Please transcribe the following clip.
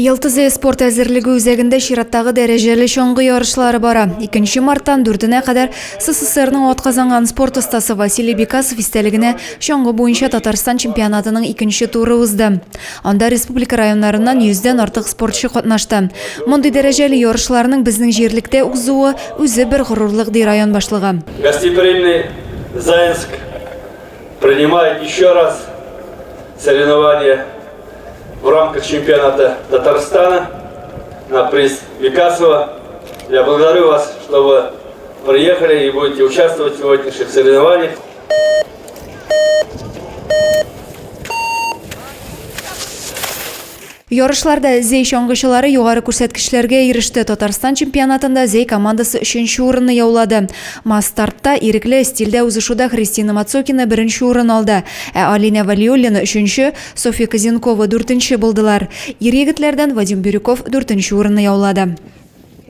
Йолтызы спорт әзерлеге үзәгендә чираттагы дәрәҗәле чаңгы ярышлары бара. 2 марттан 4-нә кадәр СССРның атказанган спорт остасы Василий Бекасов истәлегенә чаңгы буенча Татарстан чемпионатының икенче туры узды. Анда республика районнарыннан йөздән артык спортчы катнашты. Мондый дәрәҗәле ярышларның безнең җирлектә узуы үзе бер горурлык, ди район башлыгы. Гостеприимный Заинск принимает еще раз соревнования в рамках чемпионата Татарстана на приз Бекасова. Я благодарю вас, что вы приехали и будете участвовать в сегодняшних соревнованиях. Ярышларда Зәй чаңгычылары югары күрсәткечләргә иреште. Татарстан чемпионатында Зәй командасы өченче урынны яулады. Масс-стартта ирекле стильдә узышуда Христина Мацокина беренче урын алды, ә Алинә Вәлиуллина өченче, Софья Козенкова дүртенче булдылар. Ир-егетләрдән Вадим Бирюков дүртенче урынны яулады.